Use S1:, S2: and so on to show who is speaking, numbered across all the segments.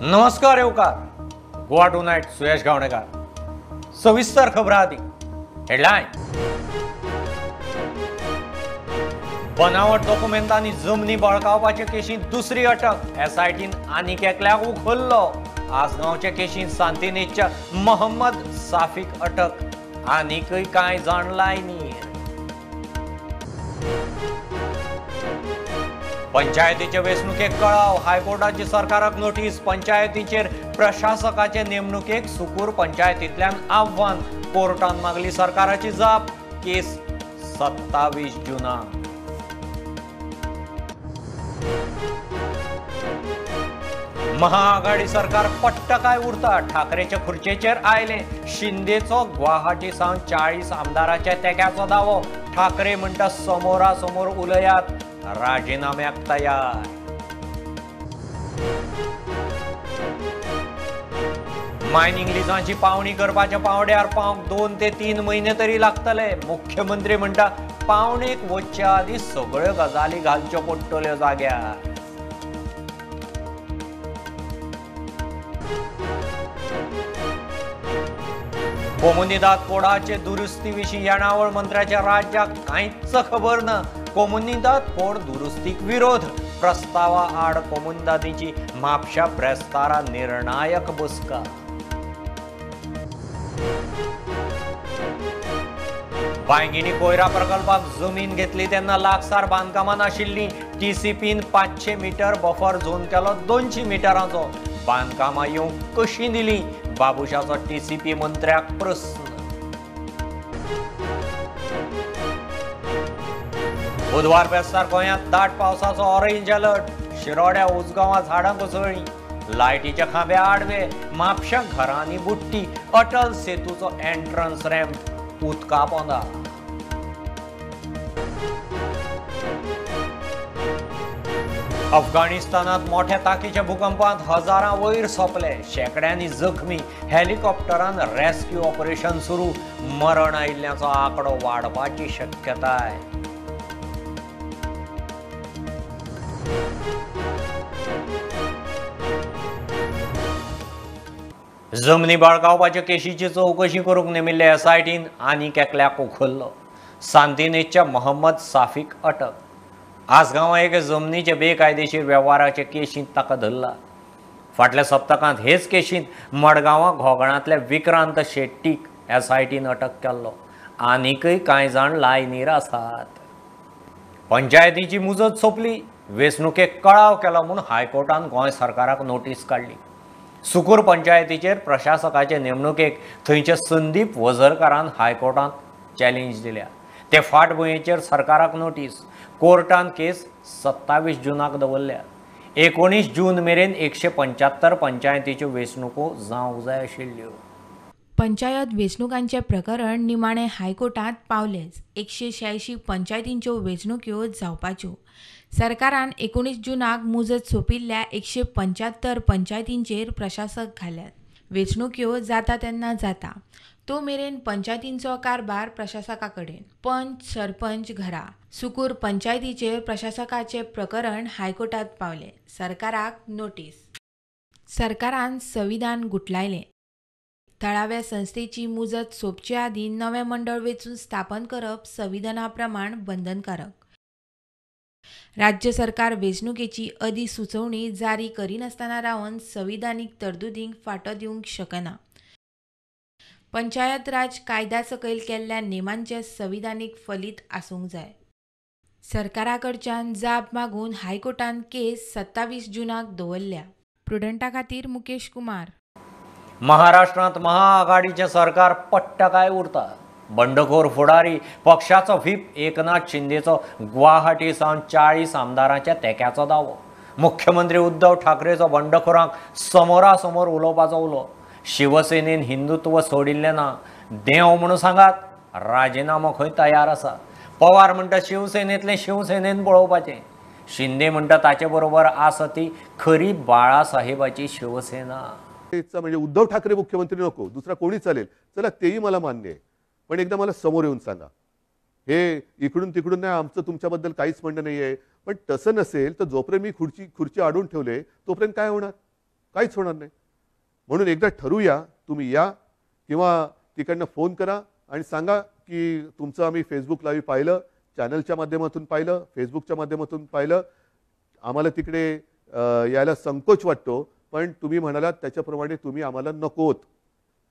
S1: नमस्कार येवकार गोवा टुनायट सुयश गावणेकार। सविस्तर खबरां आदी हेडलायन। बनावट डॉक्युमेंटांनी जमनी बळकावपाचे केशींत दुसरी अटक, एसआयटीन आनीक एकल्याक उखल्लो। आसगांवचे केशींत सांतिनेजच्या मोहम्मद साफीक अटक, आनीकय कांय जाण लायनीर। पंचायतीचे वेंचणुकेक कळाव, हायकोर्टाची सरकाराक नोटीस। पंचायतीचेर प्रशासकाचे नेमणुकेक सुकूर पंचायतींतल्यान आव्हान, कोर्टान मागली सरकाराची जाप। केस 27 जुनाक। महाआघाडी सरकार पट्ट काय उरता, ठाकरेच्या खुर्चेचेर आयले। शिंदेचो गुवाहाटी सावन 40 आमदाराच्या तेक्याचो दावो, ठाकरे म्हणटा समोरासमोर उलयात, राजीनाम्याक तयार। मायनिंग लिजांची पावणी करपाच्या पावड्यार पावंक 2 ते 3 म्हयने तरी लागतले। मुख्यमंत्री म्हणटा पावणेक वचच्या आदी सगळ्यो गजाली घालच्यो पडटल्यो जाग्यार। कोमुनिदाद कोडाचे दुरुस्ती विशीं येणावळ मंत्र्याच्या राज्याक कांयच खबर ना। कोमुनिदाद कोड दुरुस्तीक विरोध, प्रस्तावा आड कोमुनिदादीची म्हापशा ब्रेस्तारा निर्णायक बसका। बांयगिणी कोयरा प्रकल्पाक जमीन घेतली तेन्ना लागसार बांदकामां नाशिल्लीं। टीसीपीन 500 मीटर बफर झोन केलो 200 मिटरांचो। बांदकामां येवंक कशीं दिलीं, बाबुशाचो टीसीपी मंत्र्याक प्रस्न। बुधवार बेस्तार गोंयांत दाट पावसाचो ऑरेंज अलर्ट। शिरोड्या उजगांवां झाडां कोसळ्ळीं, लायटीच्या खांब्या आडवे, म्हापश्या घरांनी बुडटी, अटल सेतूचो एंट्रन्स रॅम्प उदका पोंदा। अफगाणिस्तानात मोठ्या ताकीच्या भूकंपात हजारां वयर सोंपले, शेंकड्यांनी जखमी। हेलिकॉप्टरान रेस्क्यू ऑपरेशन सुरू, मरण आयिल्ल्यांचो आंकडो वाडपाची शक्यताय। जमनी बळकावपाच्या केशीची चवकशी करूंक नेमिल्ले एसआयटीन आनीक एकल्याक उखल्लो। सांतिनेजच्या मोहम्मद साफीक अटक। आसगांवां एके जमनीचे बेकायदेशीर वेव्हाराचे केशींत ताका धरला। फाटल्या सप्तकांत हेच केशींत मडगांवां घोगणांतल्या विक्रांत शेट्टीक एसआयटीन अटक केल्लो। आनीकय कांय जाण लायनीर आसात। पंचायतीची मुजत सोंपली, वेंचणुकेक कळाव केलो म्हूण हायकोर्टान गोंय सरकाराक नोटीस काडली। सुकूर पंचायतीचेर प्रशासकाचे नेमणुकेक थंयच्या संदीप वझरकारान हायकोर्टांत चॅलेंज दिल्या। ते फाटभुंयेचेर सरकाराक नोटीस। कोर्टान केस 27 जुनाक दवरल्या। 19 जून मेरेन 175 पंचायतीच्यो वेंचणुको जावंक जाय आशिल्ल्यो।
S2: पंचायत वेंचणुकांचें प्रकरण निमाणें हायकोर्टांत पावलेंच। 186 पंचायतींच्यो वेंचणुक्यो जावपाच्यो। सरकारान 19 जुनाक मुजत सोंपिल्ल्या 175 पंचायतींचेर प्रशासक घाल्यात। वेंचणुक्यो जाता तेन्ना जाता, तो मेरेन पंचायतींचो कारभार प्रशासका कडेन। पंच सरपंच घरा। सुकूर पंचायतीचेर प्रशासकाचें प्रकरण हायकोर्टांत पावलें। सरकाराक नोटीस। सरकारान संविधान गुठलायलें। थळाव्या संस्थेची मुजत सोंपचे आदीं नवें मंडळ वेंचून स्थापन करप संविधाना प्रमाण बंधनकारक। राज्य सरकार वेंचणुकेची अधिसुचोवणी जारी करिनासतना रावन संविधानीक तरतुदींक फाटो दिवंक शकना। पंचायत राज कायद्या सकयल केल्ल्या नेमांचें संविधानीक फलीत आसूंक जाय। सरकारा कडच्यान जाप मागून हायकोर्टान केस 27 जुनाक दवरल्या। प्रुडंटा खातीर मुकेश कुमार।
S1: महाराष्ट्रांत महाआघाडीचें सरकार पट्ट काय उरता। बंडखोर फुडारी पक्षाचो व्हीप एकनाथ शिंदेचो गुवाहाटी सावन 40 आमदारांच्या तेक्याचो दावो। मुख्यमंत्री उद्धव ठाकरेचो बंडखोरांक समोरासमोर उलोवपाचो उलो। शिवसेनेन हिंदुत्व सोडिल्लें ना, देव म्हणून सांगात, राजिनामो खंय तयार आसा। पवार म्हणटा शिवसेनेंतलें शिवसेनेन पळोवपाचें। शिंदे म्हणटा ताचे बरोबर आसा ती खरी बाळासाहेबाची शिवसेना।
S3: म्हणजे उद्धव ठाकरे मुख्यमंत्री नको, दुसरा कोणी चालेल, चला तेही मला मान्य आहे, पण एकदा मला समोर येऊन सांगा। हे इकडून तिकडून नाही, आमचं तुमच्याबद्दल काहीच म्हणणं नाही आहे, पण तसं नसेल तर जोपर्यंत मी खुर्ची अडून ठेवले तोपर्यंत काय होणार? काहीच होणार नाही. म्हणून एकदा ठरवूया, तुम्ही या किंवा तिकडनं फोन करा आणि सांगा की तुमचं आम्ही फेसबुक लाईव्ह पाहिलं, चॅनलच्या माध्यमातून पाहिलं, फेसबुकच्या माध्यमातून पाहिलं, आम्हाला तिकडे यायला संकोच वाटतो, पण तुम्ही म्हणालात त्याच्याप्रमाणे तुम्ही आम्हाला नकोत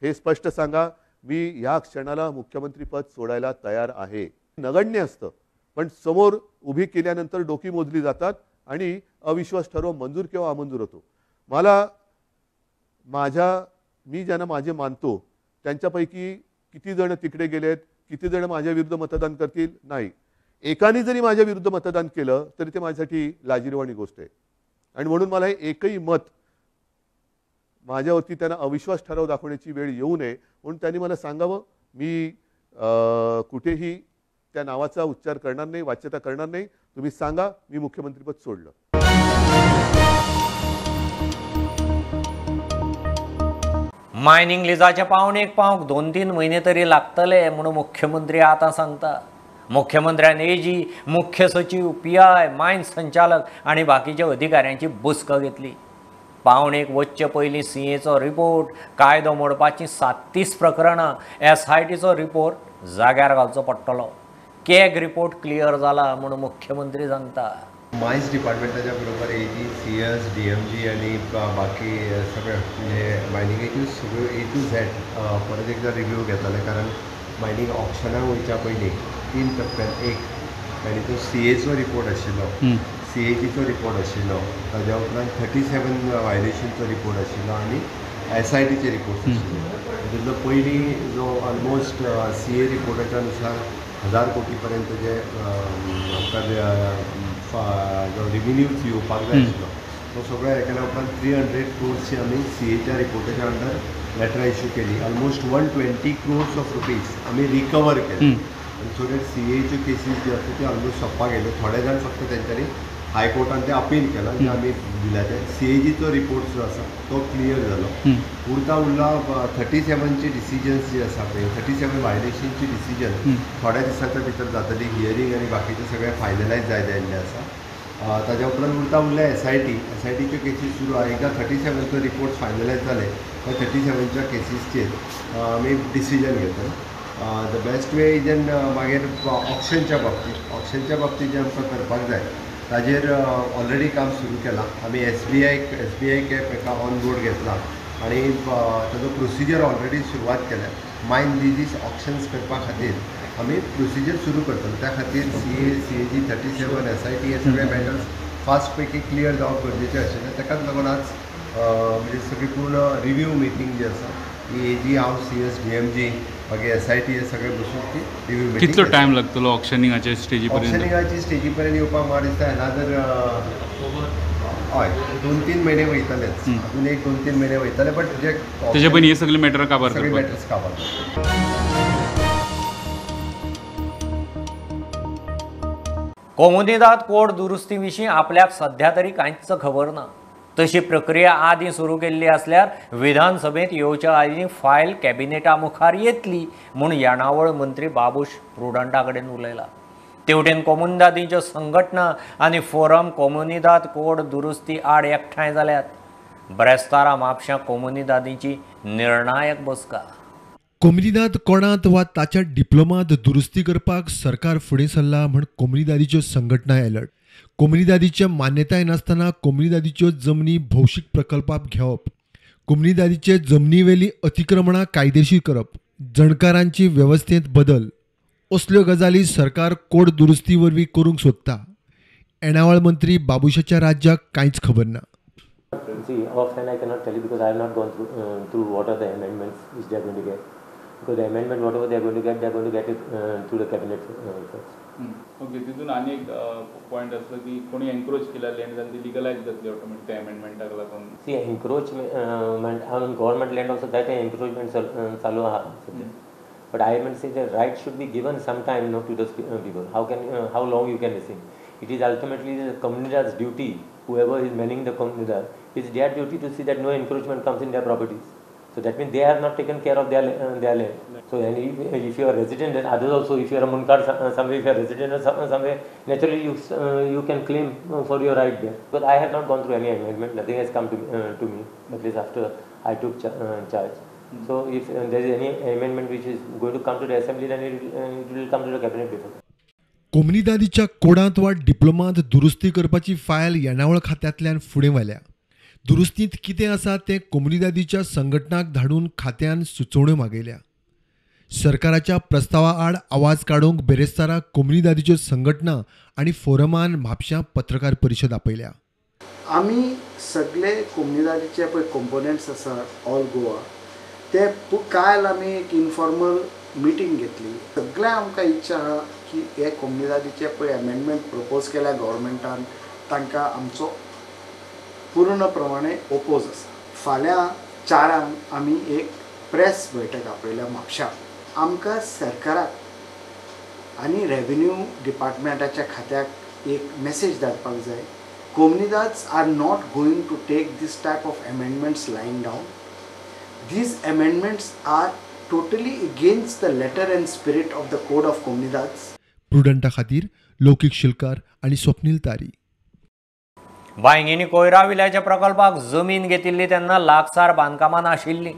S3: हे स्पष्ट सांगा. मी ह्या क्षणाला मुख्यमंत्रीपद सोडायला तयार आहे. नगण्य असतं, पण समोर उभी केल्यानंतर डोकी मोजली जातात आणि अविश्वास ठराव मंजूर किंवा अमंजूर होतो. मला माझ्या मी ज्यांना माझे मानतो त्यांच्यापैकी किती जण तिकडे गेलेत, किती जण माझ्या विरुद्ध मतदान करतील, नाही. एकाने जरी माझ्या विरुद्ध मतदान केलं तरी ते माझ्यासाठी लाजिरवाणी गोष्ट आहे. आणि म्हणून मला हे एकही मत माझ्यावरती त्यांना अविश्वास ठराव दाखवण्याची वेळ येऊ नये म्हणून त्यांनी मला सांगावं. मी कुठेही त्या नावाचा उच्चार करणार नाही, वाच्यता करणार नाही. तुम्ही सांगा, मी मुख्यमंत्रीपद सोडलं.
S1: मायनिंग लिजाच्या पावणेक पावंक 2-3 म्हयने तरी लागतले म्हणून मुख्यमंत्री आतां सांगता. मुख्यमंत्र्यान एजी, मुख्य सचिव, पीआय, मायन संचालक आनी बाकीच्या अधिकाऱ्यांची बसका घेतली. पावणेक वचचे पयलीं सीएचो रिपोर्ट, कायदो मोडपाचीं 37 प्रकरणां, एसआयटीचो रिपोर्ट जाग्यार घालचो पडटलो. कॅग रिपोर्ट क्लियर जाला म्हणून मुख्यमंत्री सांगता.
S4: मायन्स डिपार्टमेंटाच्या बरोबर एजी, सीएस, डीएमजी आनी बाकी सगळे म्हणजे मायनिंगाच्यो सगळ्यो ए टू झॅड परत एकदा रिव्यू घेताले, कारण मायनींग ऑक्शनाक वयच्या पयलीं 3 टप्प्यात एक आनी तो सीएचो रिपोर्ट आशिल्लो, सीएजीचो रिपोर्ट आशिल्लो, ताज्या उपरांत 37 व्हायलेशनचो रिपोर्ट आशिल्लो आनी एसआयटीचे रिपोर्ट आशिल्ले. तितूंतलो पयलीं जो ऑलमोस्ट सीए रिपोर्टाच्या नुसार 1000 कोटी पर्यंत जे आमकां जो रिव्हेन्यूज येवपाक जाय आशिल्लो तो सगळो हे केल्या उपरांत 300 क्रोर्सची आमी सीएच्या रिपोर्टाच्या अंडर लेटरां इश्यू केली. ऑलमोस्ट 120 क्रोर्स ऑफ रुपीज आमी रिकवर केले. आनी सो that सीएच्यो केसीस ज्यो आसा त्यो ऑलमोस्ट सोंपपाक गेल्यो. थोडे जाण फक्त तेंच्यांनी हायकोर्टान ते अपील केलां जे आमी दिल्या ते सीएजीचो रिपोर्ट जो आसा तो क्लियर जालो. उरता उरला 37ची डिसिजन्स जी आसा पळय, 37 व्हायलेशनची डिसिजन थोड्या दिसाच्या भितर जातली. हियरींग आनी बाकीचे सगळे फायनलायज जायत आयिल्ले आसा. ताज्या उपरांत उरता उरल्या एसआयटी, एसआयटीच्यो केसीस सुरू आहा. एकदां 37चो रिपोर्ट फायनलायज जाले काय 37च्या केसीसचेर आमी डिसिजन घेतले. The best way is an मागीर ऑक्शनच्या बाबतीत, ऑक्शनच्या बाबतीत जें आमकां करपाक जाय ताजेर ऑलरेडी काम सुरू केलां. आमी एसबीआय कॅप एका ऑन बोर्ड घेतला आनी ताजो प्रोसिजर ऑलरेडी सुरवात केल्या. मायन लिजीस ऑक्शन्स करपा खातीर आमी प्रोसिजर सुरू करतले. त्या खातीर सीए, सीएजी, 37, एसआयटी हे सगळे मॅटर्स फास्ट पैकी क्लियर जावप गरजेचें आशिल्लें. ताकाच लागून आज म्हणजे सगळी पूर्ण रिव्यू मिटींग जी आसा ती एजी, हांव, सीएस, डीएमजी, मागीर एसआयटी हे सगळे बसून ती रिव्यू मिटींग.
S5: कितलो टायम लागतलो ऑक्शनिंगाचे स्टेजी पर्यंत?
S4: ऑक्शनिंगाची स्टेजी पर्यंत येवपाक म्हाका दिसता एनादर हय 2-3 म्हयने वयतलेच, अजून एक 2-3 म्हयने वयतले. बट जे
S5: तेजे पयलीं हे सगळे मॅटर काबार
S4: सगळे मॅटर्स काबार.
S1: कोमुनिदाद कोड दुरुस्ती विशीं आपल्याक सध्या तरी कांयच खबर ना. तशी प्रक्रिया आदीं सुरू केल्ली आसल्यार विधानसभेंत येवच्या आदीं फायल कॅबिनेटा मुखार येतली म्हूण येणावळ मंत्री बाबूश प्रुडंटा कडेन उलयला. तेवटेन कोमुनिदादींच्यो संघटना आनी फोरम कोमुनिदाद कोड दुरुस्ती आड एकठांय जाल्यात. ब्रेस्तारा म्हापश्यां कोमुनिदादींची निर्णायक बसका.
S6: कोमुनिदाद कोणांत वा ताच्या डिप्लोमांत दुरुस्ती करपाक सरकार फुडें सरला म्हूण कोमुनिदादीच्यो संघटना अलर्ट. कोमुनिदादीचे मान्यताय नासतना कोमुनिदादीच्यो जमनी भौशीक प्रकल्पाक घेवप, कोमुनिदादीचे जमनीवेली अतिक्रमणां कायदेशीर करप, जणकारांची वेवस्थेंत बदल असल्यो गजाली सरकार कोड दुरुस्ती वरवीं करूंक सोदता. येणावळ मंत्री बाबूशाच्या राज्याक कांयच खबर ना.
S7: See, offhand I cannot tell you because I have not gone through what are the amendments which they are going to get. Because the amendment, whatever they are going to get, they are going to get it through the cabinet first.
S5: Okay, तितून आनी एक point आसलो की कोणी एन्क्रोच केला land जाल्यार ती legalise जातली ऑटोमॅटीक त्या अमेंडमेंटाक लागून.
S7: See, encroachment on government land also that encroachment चालू आहा सध्या. But I mean say the right should be given some time no to those people. How can how long you can listen? It is ultimately the comunidad's duty, whoever is manning the comunidad, it's their duty to see that no encroachment comes in their properties. So that means they have not taken care of their land. So and if you are resident, then others also, if you are a Munkar somewhere, if you are resident or somewhere, naturally you can claim for your right there. But I have not gone through any amendment, nothing has come to me, at least after I took charge. So if there is any amendment which is going to come to the assembly, then it will come to the cabinet before.
S6: कोमुनिदादीच्या कोडांत वा डिप्लोमांत दुरुस्ती करपाची file येणावळ खात्यांतल्यान फुडें व्हेल्या. दुरुस्तींत कितें आसा तें कोमुनिदादीच्या संघटनाक धाडून खात्यान सुचोवण्यो मागयल्या. सरकाराच्या प्रस्तावा आड आवाज काडूंक बेरेस्तारा कोमुनिदादीच्यो संघटना आनी फोरमान म्हापश्यां पत्रकार परिशद आपयल्या.
S8: आमी सगळे कोमुनिदादीचे पळय कंपोनंट्स आसा ऑल गोवा, ते काल आमी एक इनफॉर्मल मिटींग घेतली. सगळ्या आमकां इच्छा आहा की हे कोमुनिदादीचे पळय अमेंडमेंट प्रपोज केल्या गव्हर्मेंटान, तांकां आमचो पूर्ण प्रमाणे ओपोज आसा. फाल्यां 4 आमी एक प्रेस बैठक आपयल्या म्हापश्यां. आमकां सरकाराक आनी रेवेन्यू डिपार्टमेंटाच्या खात्याक एक मेसेज धाडपाक जाय, Comunidades are not going to take this type of amendments lying down. These amendments are totally against the letter and spirit of the Code of Comunidades.
S6: प्रुडंटा खातीर लौकीक शिलकार आनी स्वप्नील तारी.
S1: बांयगिणी कोयरा विल्याच्या प्रकल्पाक जमीन घेतिल्ली तेन्ना लागसार बांदकामां नाशिल्लीं.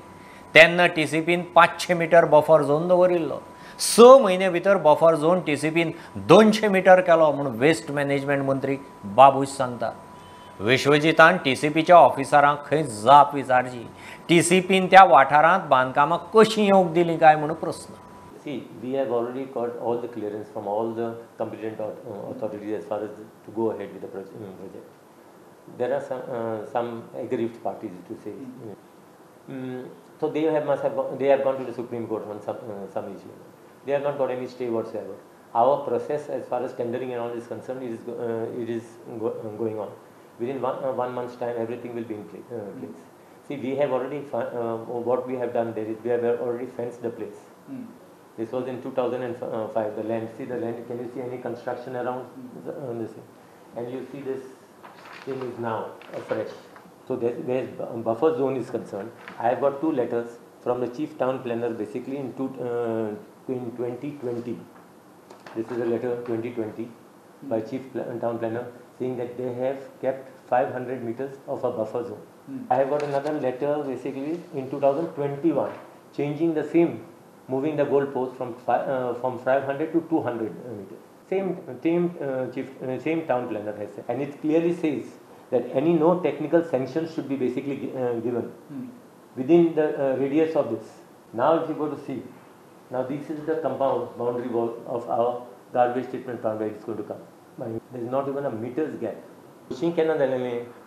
S1: तेन्ना टीसीपीन 500 मिटर बफर झोन दवरिल्लो. 6 म्हयने भितर बफर झोन टीसीपीन 200 मिटर केलो म्हूण वेस्ट मॅनेजमेंट मंत्री बाबूश सांगता. विश्वजितान टीसीपीच्या ऑफिसरांक खंय जाप विचारची, टीसीपीन त्या वाठारांत बांदकामां कशीं येवंक दिलीं काय म्हूण प्रस्न.
S7: See, we have already got all the clearance from all the competent authorities as far as to go ahead with the project. There are some aggrieved parties to say. So they have gone to the Supreme Court on some issue. They have not got any stay whatsoever. Our process as far as tendering and all is concerned, it is going on. Within one month's time, everything will be in place. See, we have already what we have done there is we have already fenced the place. This was in 2005. The land, see the land. Can you see any construction around this? And you see this thing is now afresh. So where buffer zone is concerned, I have got 2 letters from the chief town planner basically in 2020. This is a letter 2020 by chief town planner saying that they have kept 500 meters of a buffer zone. I have got another letter basically in 2021 changing the same, moving the goal post from 500 to 200 meters. Same town planner has said, and it clearly says that any no technical sanctions should be basically given within the radius of this. Now if you go to see, now this is the compound boundary wall of our garbage treatment plant where it is going to come. There is not even a meter's gap.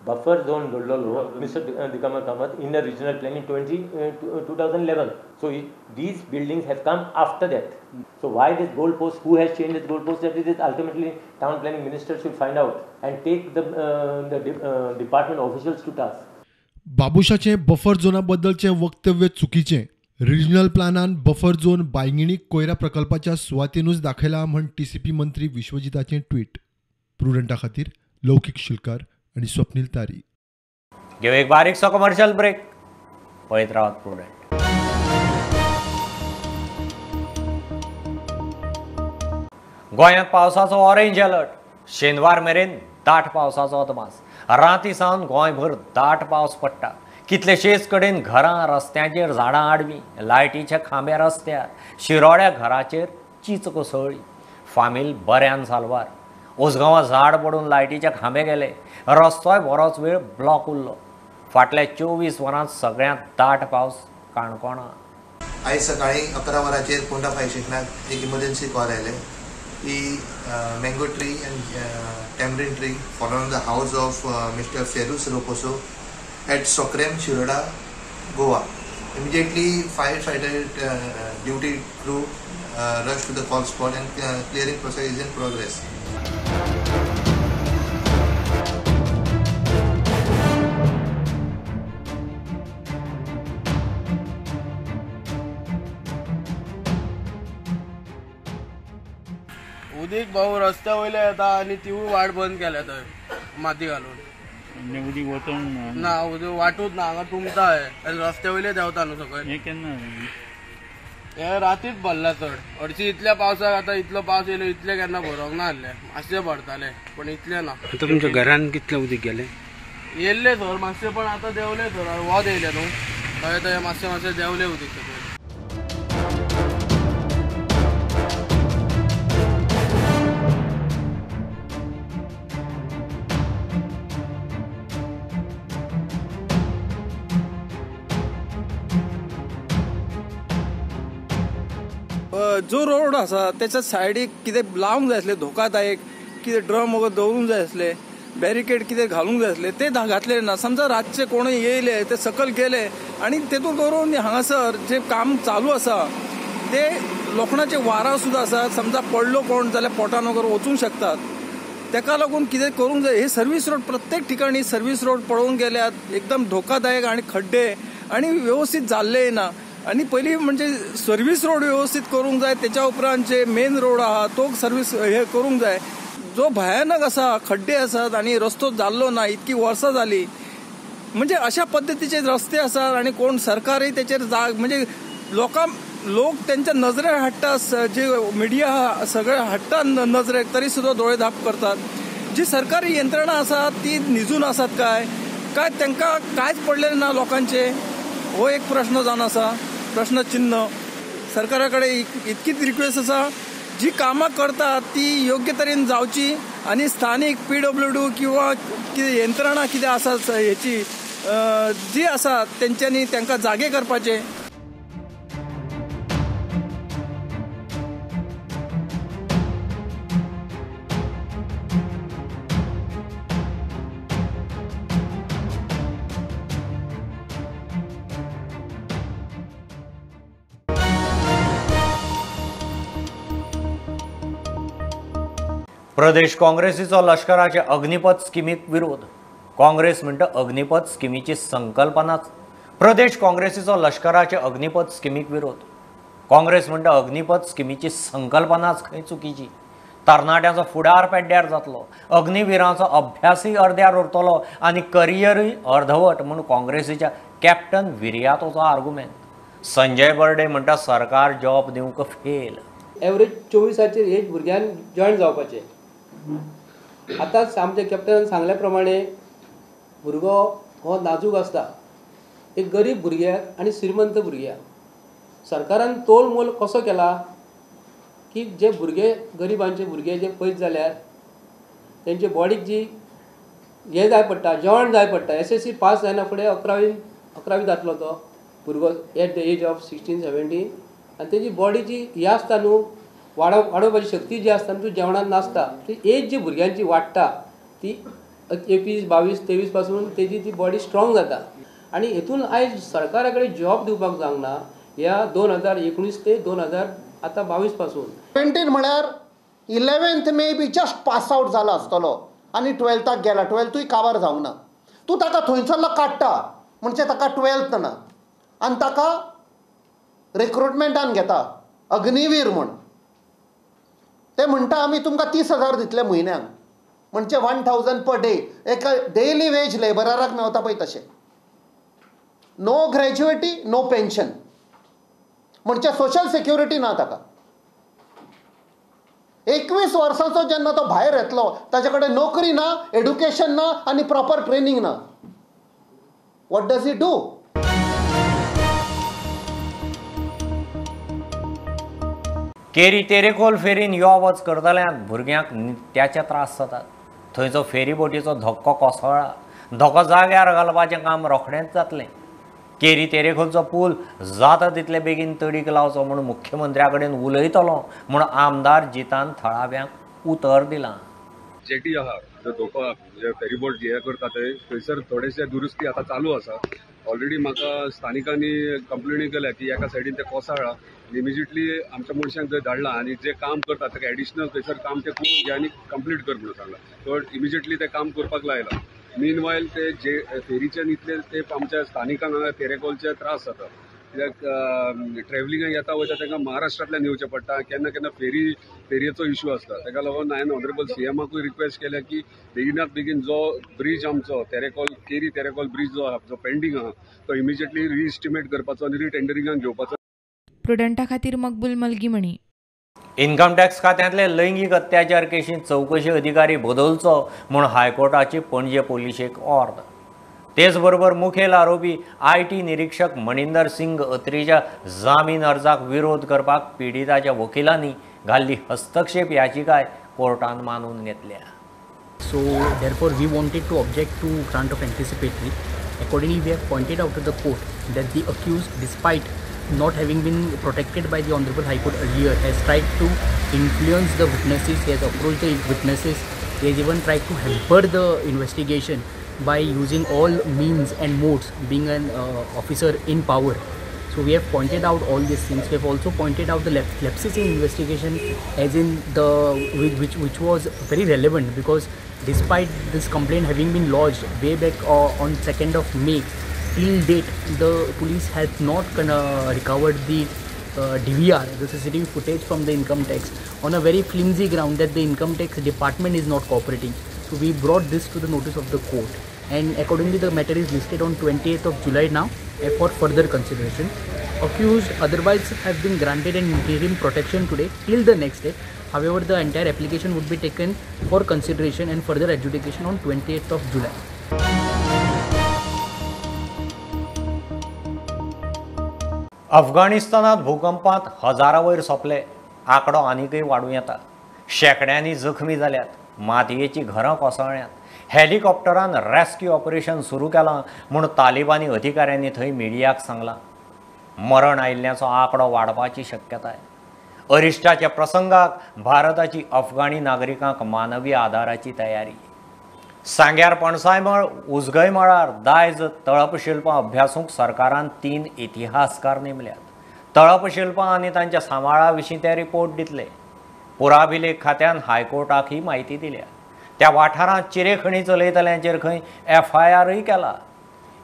S7: Buffer zone Mr. Digambar Kamath in the regional plan in 2011. So these buildings have come after that. So why this goal post, who has changed this goal post, that is ultimately town planning minister should find out and take the department officials to task.
S6: बाबुशाचे buffer झोना बद्दलचे वक्तव्य चुकीचे. Regional प्लानान buffer zone Bainguinim कोयरा प्रकल्पाच्या सुवातेनूच दाखयला म्हण TCP मंत्री विश्वजिताचें tweet. प्रुडंटा खातीर लौकीक शिलकार आनी स्वप्नील तारी.
S1: घेऊ एक बारीकसो कमर्शियल ब्रेक. पळयत रावात प्रुडंट. गोंयांत पावसाचो ऑरेंज अलर्ट. शेनवार मेरेन दाट पावसाचो अदमास. राती सावन गोंयभर दाट पावस पडटा. कितलेशेच कडेन घरां रस्त्यांचेर झाडां आडवी, लायटीच्या खांब्या रस्त्यार, शिरोड्या घराचेर चीच कोसळ्ळी. फामील बऱ्यान साल्वार. उसगांवां झाड पडून लायटीचे खांबे गेले. रस्तोय बरोच वेळ ब्लॉक उरलो. फाटल्या 24 वरांत सगळ्यांत दाट पावस काणकोणा.
S9: आयज सकाळी 11 वरांचेर पोंडा फायर स्टेशनाक एक इमर्जन्सी कॉल आयले की mango tree and tamarind tree fall on the house of mister Ferus Roposo at Sokrem, Shiroda, Goa. Immediately fire fighter duty crew rush to the call spot and clearing process is in progress.
S10: उदीक भाऊ रस्त्या वयले येता आनी तिवूय वाट बंद केल्या थंय माती घालून. म्हणजे उदीक वचोंक
S11: ना, उदक वाटूच ना, हांगा तुमता हे रस्त्या वयले देंवता न्हू सकयल.
S10: हें केन्ना?
S11: हे रातीच भरला चड. हरशी इतल्या पावसाक आतां इतलो पावस येयलो, इतले केन्ना भरोंक ना आसले, मातशें भरताले पण इतले ना.
S12: आतां तुमच्या घरान कितलें उदीक गेलें?
S11: येयल्लें सर मातशें, पण आतां देंवलें सर, वत येयलें न्हू थंय थंय मातशें मातशें देंवलें उदीक सकयल.
S13: जो रोड आसा त्याच्या सायडीक कितें लावंक जाय आसलें, धोकादायक कितें ड्रम वगैरे दवरूंक जाय आसले, बॅरिकेड कितें घालूंक जाय आसले, ते घातले ना. समजा रातचे कोणूय येयले ते सकयल गेले आनी तेतून करून हांगासर जे काम चालू आसा ते लोखणाचे वारां सुद्दां आसा, समजा पडलो कोण जाल्यार पोटान वगैरे वचूंक शकतात. तेका लागून कितें करूंक जाय. हे सर्वीस रोड प्रत्येक ठिकाणी सर्वीस रोड पळोवंक गेल्यार एकदम धोकादायक आनी खड्डे आनी व्यवस्थीत जाल्ले ना. आनी पयलीं म्हणजे सर्वीस रोड व्यवस्थीत करूंक जाय, तेच्या उपरांत जे मेन रोड आहा तो सर्वीस हे करूंक जाय. जो भयानक आसा, खड्डे आसात आनी रस्तो जाल्लो ना, इतकी वर्सां जाली. म्हणजे अशा पद्दतीचे रस्ते आसात आनी कोण सरकारय तेचेर जाग म्हणजे लोक तेंच्या नजरेर हाडटा, जे मिडिया आहा सगळे हाडटा नजरेक, तरी सुद्दां दोळे धाप करतात. जी सरकारी यंत्रणा आसा ती न्हिजून आसात काय काय तांकां कांयच पडलें ना लोकांचे, हो एक प्रश्न जावन आसा, प्रश्नचिन्ह. सरकारा कडेन इतकीच रिक्वेस्ट आसा, जी कामां करतात ती योग्य तरेन जावची आनी स्थानीक PWD किंवा कितें यंत्रणा कितें आसा हेची जी आसा तेंच्यांनी तांकां जागे करपाचे.
S1: प्रदेश काँग्रेसीचो लश्कराचे अग्निपथ स्किमीक विरोध. काँग्रेस म्हणटा अग्निपथ स्किमीची संकल्पनाच. प्रदेश काँग्रेसीचो लश्कराचे अग्निपथ स्किमीक विरोध. काँग्रेस म्हणटा अग्निपथ स्किमीची संकल्पनाच खंय चुकीची. तरणाट्यांचो फुडार पेड्ड्यार जातलो, अग्निवीरांचो अभ्यासूय अर्द्यार उरतलो आनी करियरूय अर्धवट म्हूण काँग्रेसीच्या कॅप्टन विरियातोचो आर्गुमेंट. संजय बर्डे म्हणटा सरकार जॉब दिवंक फेल.
S14: एवरेज 24 एज भुरग्यान जॉयन जावपाचें. आतांच आमच्या कॅप्टनान सांगल्या प्रमाणे भुरगो हो नाजूक आसता, एक गरीब भुरग्याक आनी श्रीमंत भुरग्याक. सरकारान तोल मोल कसो केला की जे भुरगे गरिबांचे भुरगे जे पयस जाल्यार तेंचे बॉडीक जी हें जाय पडटा, जेवण जाय पडटा. SSC पास जायना फुडें अकरावी जातलो तो भुरगो एट the age of 16 17, आनी तेजी बॉडी जी ही आसता न्हू, वाडोवपाची शक्ती जी आसता न्हू ती जेवणान नासता. ती एज जी भुरग्यांची वाडटा ती 21 22 23 पासून तेजी ती बॉडी स्ट्रॉंग जाता. आनी हेतून आयज सरकारा कडेन जॉब दिवपाक जावंक ना ह्या 2019 ते 2022 पासून.
S15: 17 म्हळ्यार 11th may be just pass out जाला आसतलो आनी 12थाक गेला, 12थूय काबार जावंक ना. तूं ताका थंयसरलो काडटा म्हणजे ताका 12th ना आनी ताका रिक्रुटमेंटान घेता अग्निवीर म्हूण. ते म्हणटा आमी तुमकां 30,000 दितले म्हयन्याक, म्हणजे 1,000 पर डे, एका डेली वेज लेबराक मेवता पळय तशें. नो ग्रॅज्युएटी नो पेन्शन, म्हणजे सोशल सिक्युरिटी ना ताका. 21 वर्सांचो जेन्ना तो भायर येतलो ताचे कडेन नोकरी ना, एड्युकेशन ना आनी प्रॉपर ट्रेनींग ना. What does he do?
S1: Keri Terekhol fair and यो वच करतल्यांक भुरग्यांक नित्याचे त्रास जातात. थंयचो फेरीबोटीचो धक्को कोसळ्ळा, धोको जाग्यार घालपाचें काम रोखडेंच जातलें. केरी तेरेखोलचो पूल जाता तितले बेगीन तडीक लावचो म्हूण मुख्यमंत्र्या कडेन उलयतलो म्हूण आमदार जितान थळाव्यांक उतर दिलां.
S16: जेटी आहा जो धोको जे फेरीबोट जे करता ते थंयसर थोडेशे दुरुस्ती आतां चालू आसा. ऑलरेडी म्हाका स्थानिकांनी कंप्लेनी केल्या की एका सायडीन ते कोसळ्ळा, इमिजिएटली आमच्या मनशांक थंय धाडला आनी जे काम करता ताका एडिशनल थंयसर काम ते करून घे आनी कंप्लीट कर म्हणून सांगला. सो इमिजिएटली ते काम करपाक लायला. मीन वायल ते जे फेरीच्यान इतले ते आमच्या स्थानिकांक हांगा तेरेखोलचे त्रास जाता. कित्याक ट्रॅव्हलिंगाक येता वयता तांकां महाराष्ट्रांतल्यान येवचें पडटा, केन्ना केन्ना फेरयेचो इशू आसता. ताका लागून हांवें ऑनरेबल सीएमाकूय रिक्वेस्ट केल्या की बेगिनात बेगीन जो ब्रीज आमचो तेरेखोल केरी तेरेखोल ब्रीज जो आहा जो पेंडींग आहा तो इमिजिएटली रिइस्टिमेट करपाचो आनी रिटेंडरिंगाक घेवपाचो.
S2: प्रुडंटा खातीर मकबूल मलगीमणी.
S1: इन्कम टॅक्स खात्यांतले लैंगीक अत्याचार केशींत चवकशी अधिकारी बदलचो म्हूण हायकोर्टाची पणजे पोलिशेक ऑर्द. तेच बरोबर मुखेल आरोपी IT निरीक्षक मणिंदर सिंग अत्रीच्या जामीन अर्जाक विरोध करपाक पिडिताच्या वकिलांनी घाल्ली हस्तक्षेप याचिकाय कोर्टान मानून घेतल्या.
S10: So therefore we wanted to object to grant of anticipatory. Accordingly we have pointed out to the court that the accused, despite not having been protected by the Honorable High Court earlier, has tried to influence the witnesses, he has approached the witnesses, he has even tried to hamper the investigation by using all means and modes, being an officer in power. So we have pointed out all these things. We have also pointed out the lapses in investigation, as in the which was very relevant, because despite this complaint having been lodged way back on 2nd of May, till date the police has not recovered the DVR, the CCTV footage from the income tax, on a very flimsy ground that the income tax department is not cooperating. So we brought this to the notice of the court, and accordingly the matter is listed on 28th of July now for further consideration. Accused otherwise have been granted an interim protection today till the next day. However, the entire application would be taken for consideration and further adjudication on 28th of July.
S1: अफगाणिस्तानात भूकंपात हजारा वयर सोंपले, आंकडो आनीकय वाडूं येता. शेंकड्यांनी जखमी जाल्यात, मातयेचीं घरां कोसळ्ळ्यांत. हेलिकॉप्टरान रेस्क्यू ऑपरेशन सुरू केलां म्हूण तालिबानी अधिकाऱ्यांनी थंय मिडियाक सांगलां. मरण आयिल्ल्याचो आंकडो वाडपाची शक्यताय. अरिश्टाच्या प्रसंगाक भारताची अफगाणी नागरिकांक मानवी आदाराची तयारी. सांग्यार पणसायमळ उजगय मळार दायज तळपशिल्पां अभ्यासूंक सरकारान 3 इतिहासकार नेमल्यात. तळपशिल्पां आनी तांच्या सांबाळा विशीं ते रिपोर्ट दितले. पुराभिलेख खात्यान हायकोर्टाक ही म्हायती दिल्या. त्या वाठारांत चिरेखणी चलयतल्यांचेर खंय एफआयआरय केला.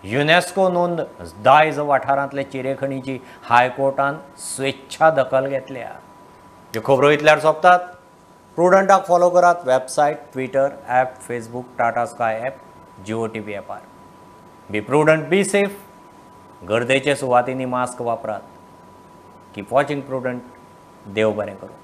S1: युनेस्को नोंद दायज वाठारांतले चिरेखणीची हायकोर्टान स्वेच्छा दखल घेतल्या. ह्यो खबरो इतल्यार सोंपतात. प्रुडंटाक फॉलो करात website, Twitter, app, Facebook, Tata Sky app, Jio TV ॲपार. Be prudent, be safe. गर्देचे सुवातींनी मास्क वापरात. Keep watching Prudent. देव बरें करूं.